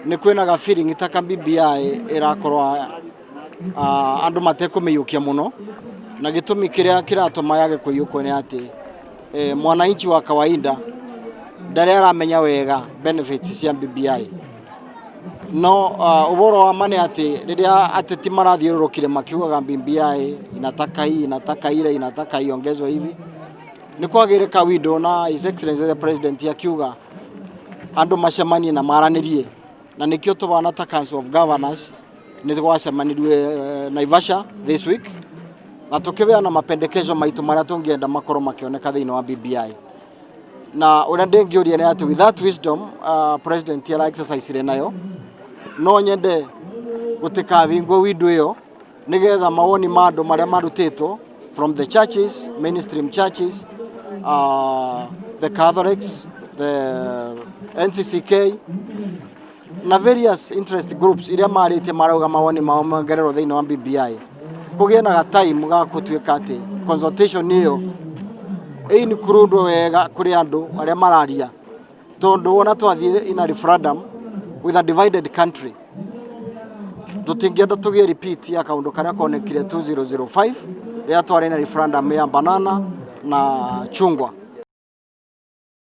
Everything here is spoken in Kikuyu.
Nĩ kwĩna ga feeling ta ka BBI ĩrakorwo andũ matekũmĩiyũkia mũno, na gĩtũmi kĩrĩa kĩratũma yage kũiyũkwo nĩ atĩ mwananchi wa kawaida ndarĩ aramenya wega benefits cia BBI. No ũhoro wa ma nĩ atĩ rĩrĩa ateti marathiũrũrũkire makiugaga BBI inataka hii, inataka ile, inataka iongezwe hivi, nĩ kwagĩire ka window na His Excellency the President akiuga andũ macemanie na maranĩrie, na nĩkĩo tũbana ta Council of Governors nĩ gwacemanirie Naivasha this week na tũkĩbeana mapendekezo maitũ marĩa tũngĩenda makorwo makĩoneka thĩinĩ wa BBI. Na ũrĩa ndĩngĩũria nĩ atĩ with that wisdom President ara exercise nayo, no nyende gũtikabingwo window ĩyo nĩgetha mawoni ma andũ marĩa marutĩtwo from the churches, mainstream churches, the Catholics, the NCCK na various interest groups iria marĩtie marauga mawoni mao mongererwo thĩinĩ wa BBI, kũgĩe na ga time ga gũtuĩka atĩ consultation ĩyo ĩinclude wega kũrĩ andũ arĩa mararia, tondũ wona twathiĩ in a referendum with a divided country, tũtingĩenda tũgĩe repeat ya kaũndũ karĩa konekire 2005 rĩrĩa twarĩ na referendum ya banana na chungwa.